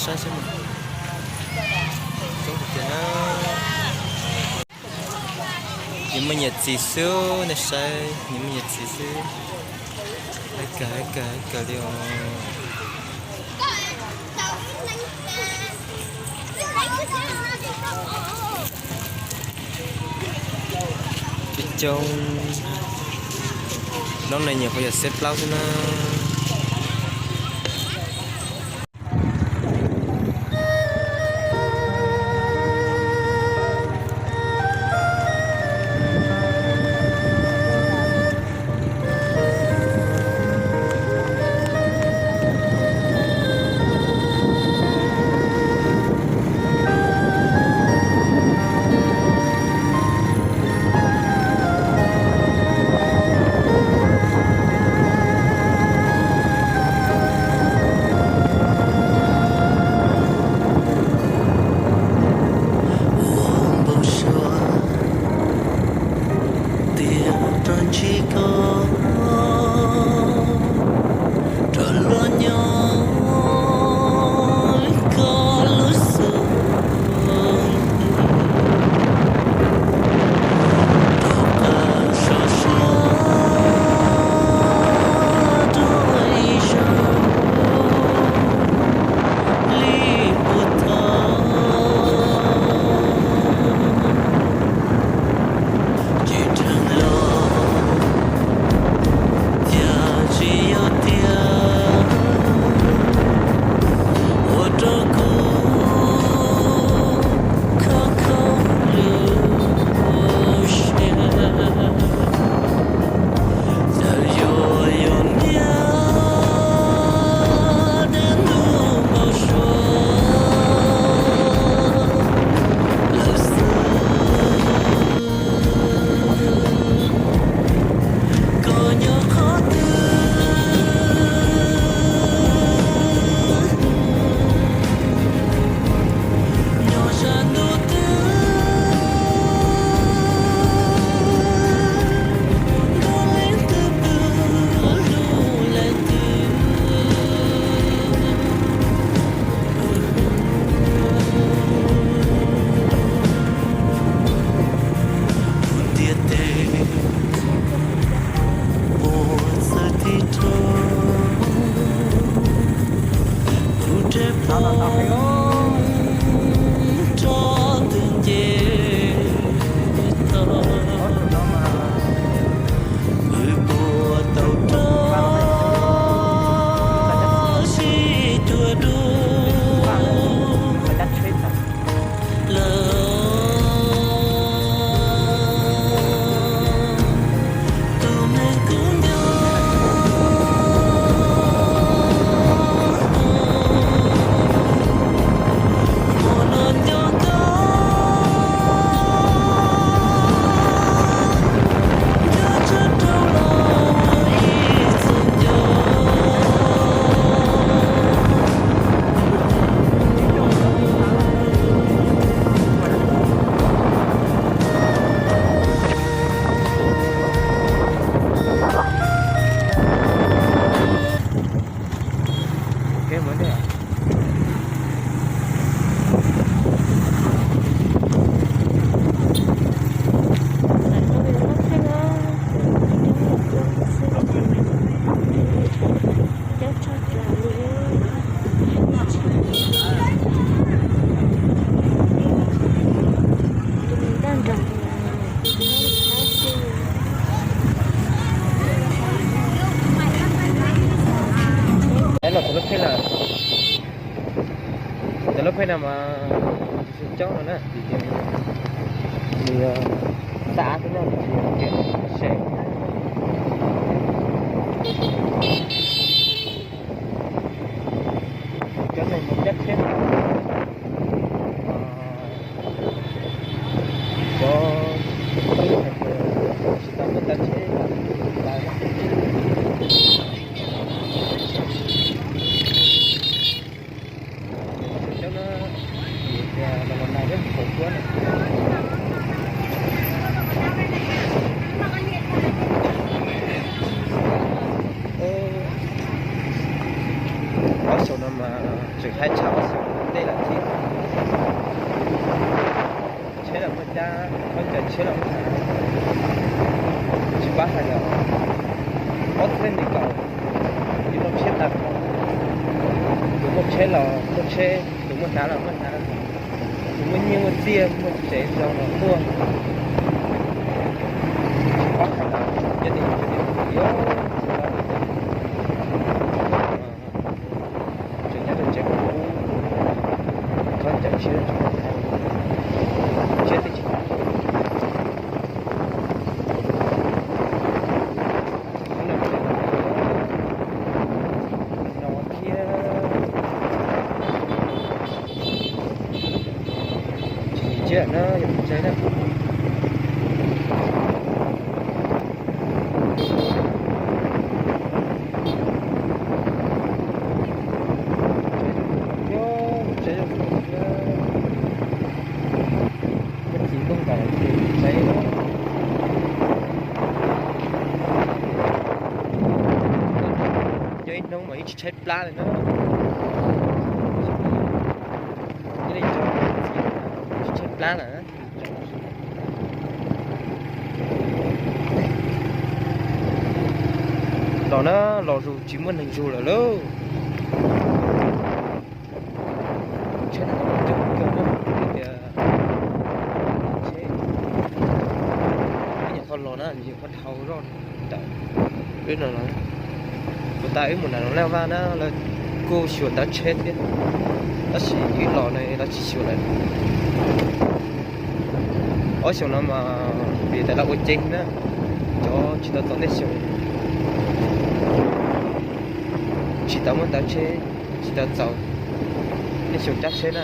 Saib seb, coob tiag tiag na. Nyias muaj nyias txiv xwb, nej saib, nyias muaj nyias txiv xwb. Ib kawg ib kawg ib kawg li os. Coob coob. Hnub no nyuam qhuav yog xiab plaub xwb na. Ua npau suav tias rov ntsib koj, rov los nyob koj lub xub ntiag, rov qab so siab rau ib zaug li puag thaum tsis dheev los, cas tsis yog tiag, ua rau kuv khov kho lub siab. Txawm yuav yog niaj dab ntub npau suav lawm xwb, koj nyob qhov twg, nyob zaj ntuj twg, nrog leej twg pw, hlub leej twg. Tus ntiaj teb puas txawj tig rau, tus dej poob rau twg nce tau, wb puas tau rov sib cuag dua lawm. Tus neeg kuv nco, hmo no nco koj, nco tsawg rau los ua ib txwm nco. Cov lub pheej na, cov lub pheej na mas tsis coob no na, vim tias nws xab ab xwb na, nws tsis yog tias se. Cov neeg mus cab tsheb, cov tsis tau tuaj cab tsheb lawm. Cov no, vim tias los los nag thiab tsis tau tuaj na. Ob xyoos no mas Tseem hais tshaj ob xyoos ntej lawm thiab. Tsheb los muaj cab, khaub ncaws tsheb los muaj cab, tsis pab hais lawm. Ob txhiab nees nkaum, ib lub tsheb tag nrho, tus muaj tsheb los muaj tsheb, tus muaj hnav los muaj hnav, tus muaj nyiaj muaj txiaj muaj tsev zoo los muaj. Tsis pab hais lawm, yog tias yus tseem nyob rau tsev, tseem nyob rau tsev, khaub ncaws tsheb, tsheb twb tsis no thiab. Tsis tsiab na, yog tsev na. Tsev, tsev, tsev. Koj txiv ntuj nkaus ces tsev. Nyob ib hnub mas yeej tsis tshaib plab li na. Ib leeg tsis tshaib plab lawm. Los na, los zus tsis muaj neeg zus lawm lauj. Tsheb no coob kawg na, tias tsheb, ib nyuag qho los na, nyuag qho dhau zoj ntawm wb no los. Puas tas wb mus nram Loos Laj Vaj na, lawv kuj xyuas ntawv tsheb thiab, tab sis wb los no lawv tsis xyuas lawm. Ob xyoos no mas vim tias lawv ua ceev na, cov tsis tau txaus ntej xyoo, tsis tau muaj ntawv tsheb, tsis tau txaus ntej xyoo cab tsheb na.